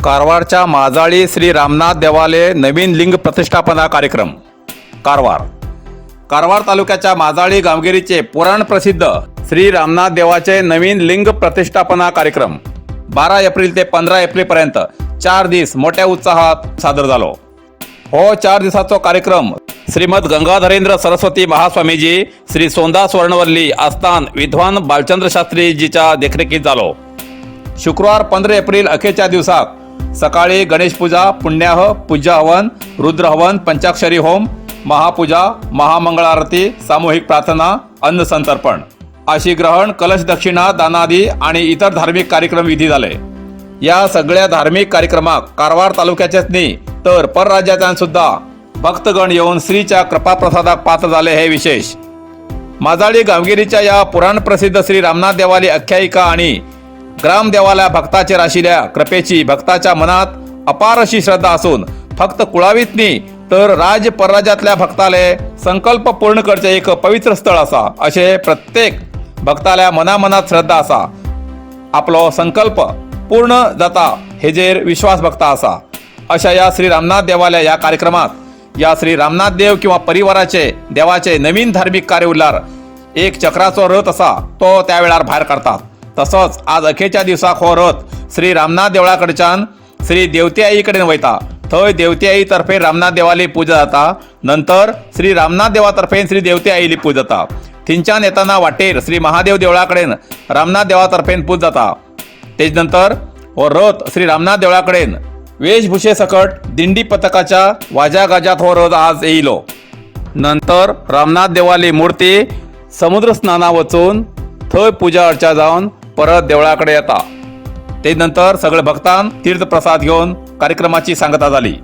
कारवारच्या माजाळी श्री रामनाथ देवालय नवीन लिंग प्रतिष्ठापना कार्यक्रम. कारवार कारवार तालुक्याच्या माजाळी गावगिरीचे पुराण प्रसिद्ध श्री रामनाथ देवाचे नवीन लिंग प्रतिष्ठापना कार्यक्रम 12 एप्रिल ते 15 एप्रिलपर्यंत 4 दिस मोठ्या उत्साहात सादर झालो. हो 4 दिवसाचो कार्यक्रम श्रीमद गंगाधरेंद्र सरस्वती महास्वामीजी श्री सोंदा स्वर्णवल्ली आस्थान विद्वान बालचंद्र शास्त्रीजीच्या देखरेखीत झालो. शुक्रवार 15 एप्रिल अखेरच्या दिवसाक सकाळी गणेश पूजा, पुण्याह, पूजा हवन, रुद्र हवन, पंचाक्षरी होम, महापूजा, महामंगळारती, सामूहिक प्रार्थना, अन्न संतर्पण, आशी ग्रहण, कलश दक्षिणा, दानादी आणि इतर धार्मिक कार्यक्रम विधी झाले. या सगळ्या धार्मिक कार्यक्रमाक कारवार तालुक्याच्याच न्ही तर परराज्याच्यान सुद्धा भक्तगण येऊन श्रीच्या कृपाप्रसादाक पात्र झाले हे विशेष. माजाळी गावगिरीच्या या पुराण प्रसिद्ध श्री रामनाथ देवाली आख्यायिका आणि ग्रामदेवाला भक्ताचेर आशिल्ल्या कृपेची भक्ताच्या मनात अपार अशी श्रद्धा असून फक्त कुळावीत न्ही तर राज्य परराज्यातल्या भक्ताले संकल्प पूर्ण करचे एक पवित्र स्थळ असा असे प्रत्येक भक्ताल्या मनामनात श्रद्धा असा. आपलो संकल्प पूर्ण जाता हेजेर विश्वास भक्ता असा. अशा या श्री रामनाथ देवाल्या या कार्यक्रमात या श्री रामनाथ देव किंवा परिवाराचे देवाचे नवीन धार्मिक कार्य उरल्यार एक चक्राचो रथ असा तो त्या वेळार भायर काडतात. तसोच आज अखेरच्या दिवसाक हो रथ श्री रामनाथ देवळा कडच्यान श्री देवती आई कडेन वयता. थंय देवती आई तर्फे रामनाथ देवाली पूजा जाता. नंतर श्री रामनाथ देवातर्फे श्री देवती आईली पूजा जाता. थिंच्यान येताना वाटेर श्री महादेव देवळा कडेन रामनाथ देवातर्फेन पूजा जाता. तेज नंतर हो रथ श्री रामनाथ देवळा कडेन वेशभूषे सकट दिंडी पथकाच्या वाजागाजात हो रथ आज येयलो. नंतर रामनाथ देवाली मूर्ती समुद्र स्नाना वचून थंय पूजा अर्चा जावन परत देवळा कडेन येता. ते नंतर सगळे भक्तान तीर्थप्रसाद घेवन कार्यक्रमाची सांगता झाली.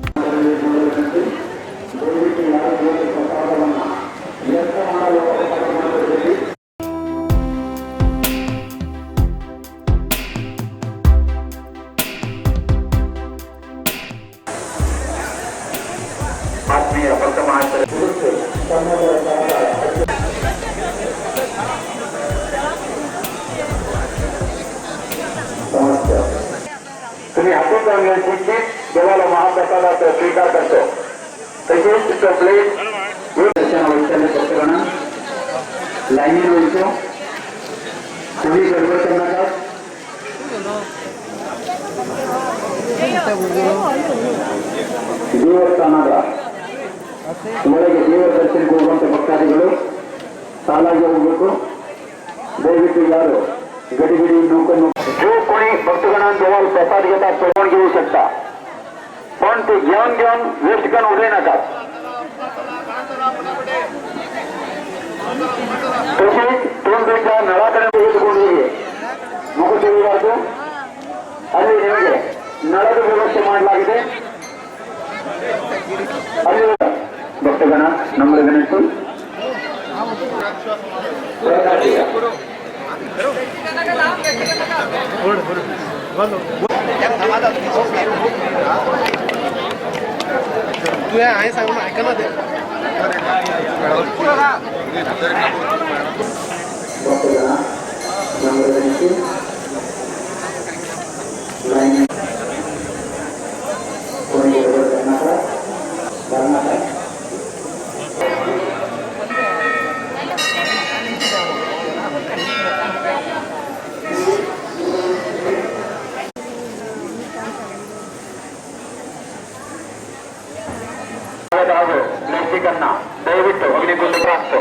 ಆತ್ಮೀಯ ಭಕ್ತ ಮಹಾಶಯ. नमस्कार. तुम्ही हातून जाऊन घ्यायची देवाला महाप्रसादाचा स्वीकार करतो. तसेच तो प्लेट दर्शन वैशाल्य भक्तगण लाईनीन वयचो, कोणी गडबड करनाकात. ದೇವಸ್ಥಾನದ ಒಳಗೆ ದೇವರ ದರ್ಶನಕ್ಕೆ ಹೋಗುವಂತ ಭಕ್ತಾದಿಗಳು ಸಾಲಾಗಿ ಹೋಗಬೇಕು. ದಯವಿಟ್ಟು ಯಾರು ಗಡಿಬಿಡಿ ನೂಕನ್ನು जो कोणी भक्तगणान देवाला प्रसाद घेतात तो पण घेऊ शकता, पण ते घेऊन घेऊन वेस्ट करून उडले नका. तसेच तोंडच्या नळाकडे ಇಟ್ಟುಕೊಂಡಿದ್ದೀವಿ ಮುಖ. ಅಲ್ಲಿ ನಿಮಗೆ ನಳದ ವ್ಯವಸ್ಥೆ ಮಾಡಲಾಗಿದೆ. ಅಲ್ಲಿ ಭಕ್ತಗಣ ನಮ್ರ ವಿನಂತಿ. तुवें हांवें सांगून आयकना ते. ಭಕ್ತಗಣ ನಮ್ರ ವಿನಂತಿ. लाईन कोणी गडबड करनाका, करनाका. ಹಾಗೂ ಪ್ಲಾಸ್ಟಿಕ್ ಅನ್ನ ದಯವಿಟ್ಟು ಅಗ್ನಿಕುಂಡ ಪ್ರಾಪ್ತು.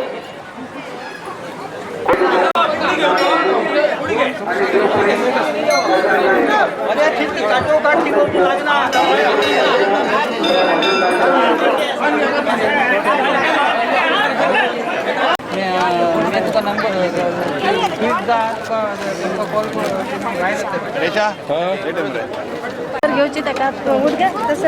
मी तुका नंबर ट्वीट जा तुका तुमकां कॉल तर घेवची ताका उदका तसं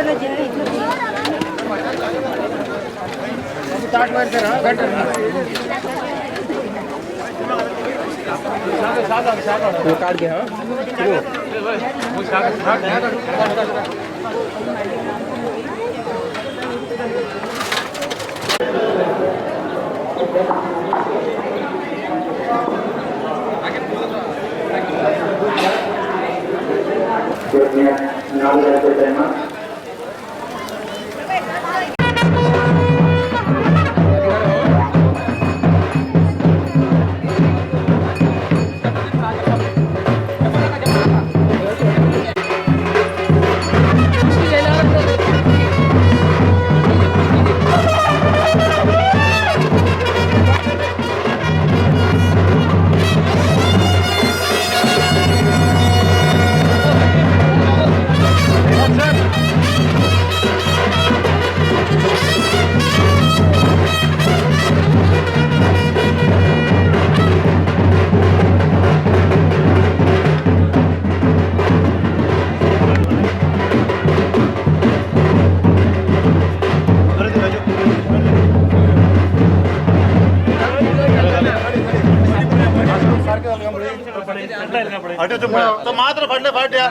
काड घे. यज्ञ नाव टायमार मात्र फाटले फाट्या.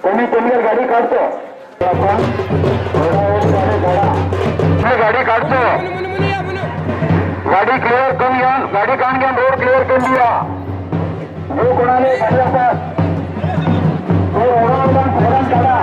कोणी कोणी गाडी काढतो, आपण गाडी काढतो, गाडी क्लिअर करून घ्या, गाडी काढून घ्या, रोड क्लिअर करून द्या. जो कोणाला गाडी असतात तो ओढावून काढा.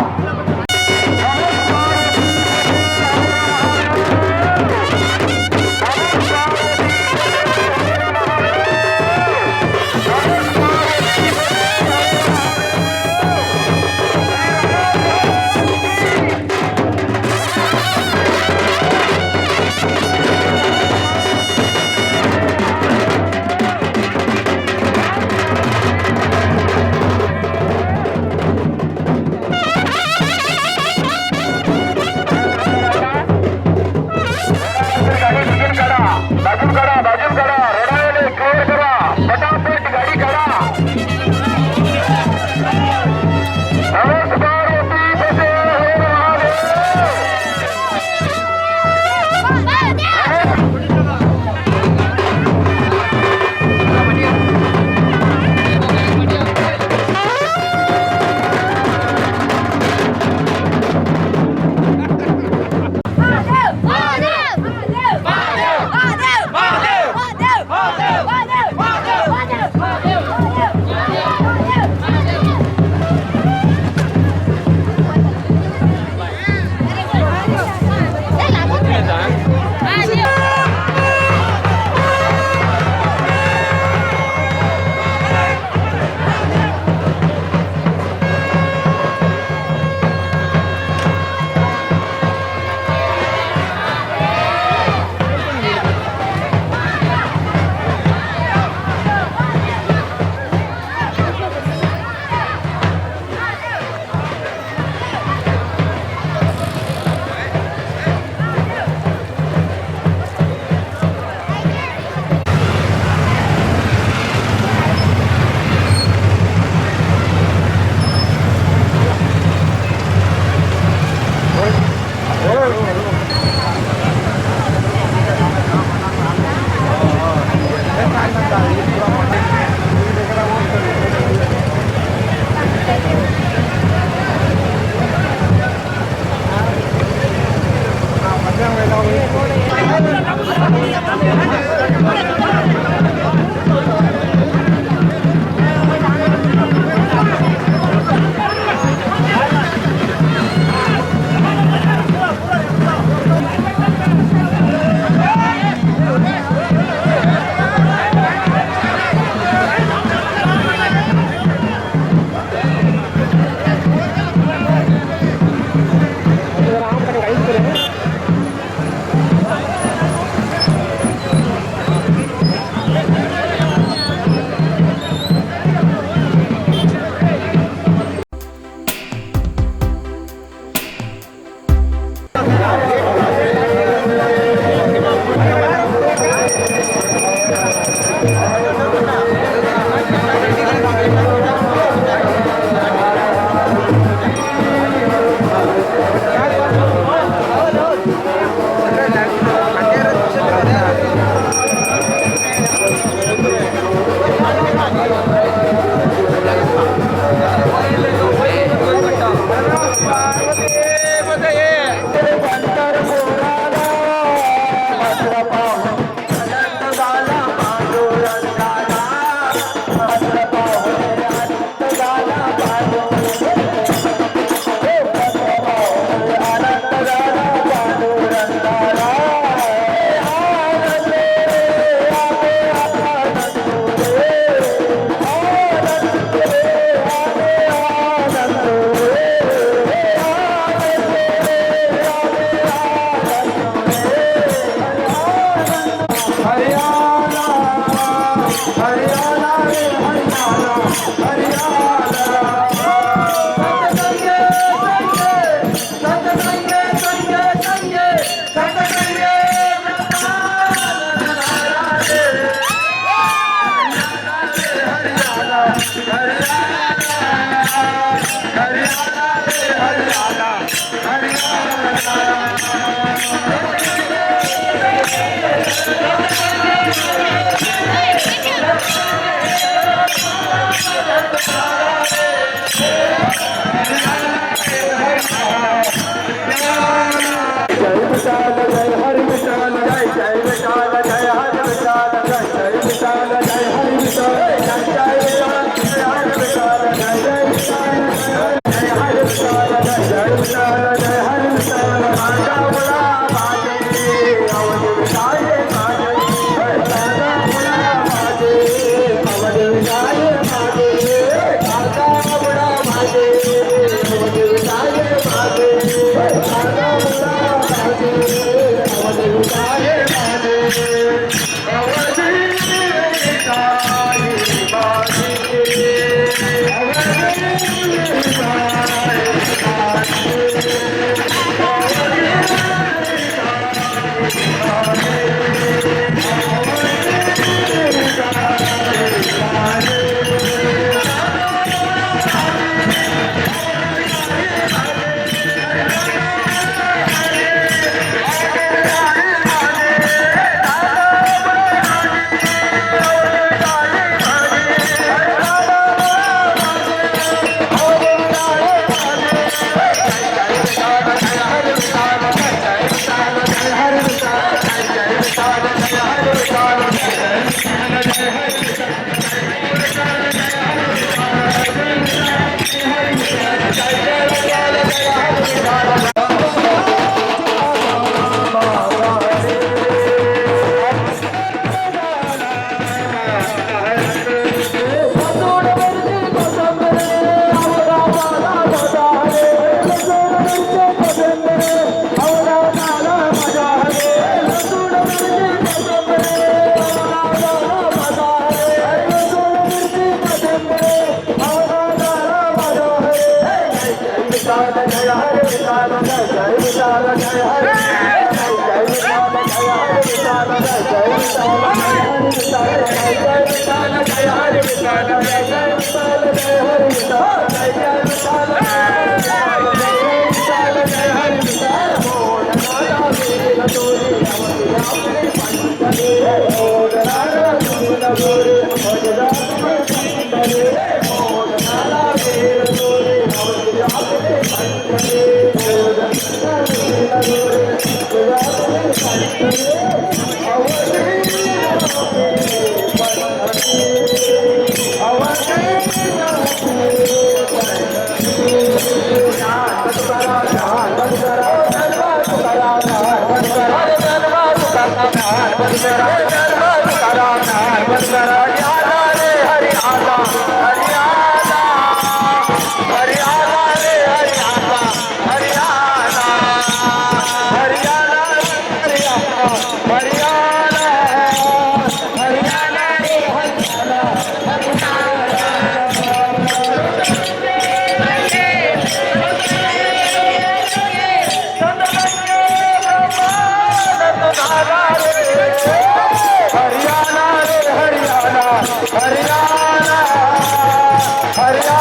हरियाणा।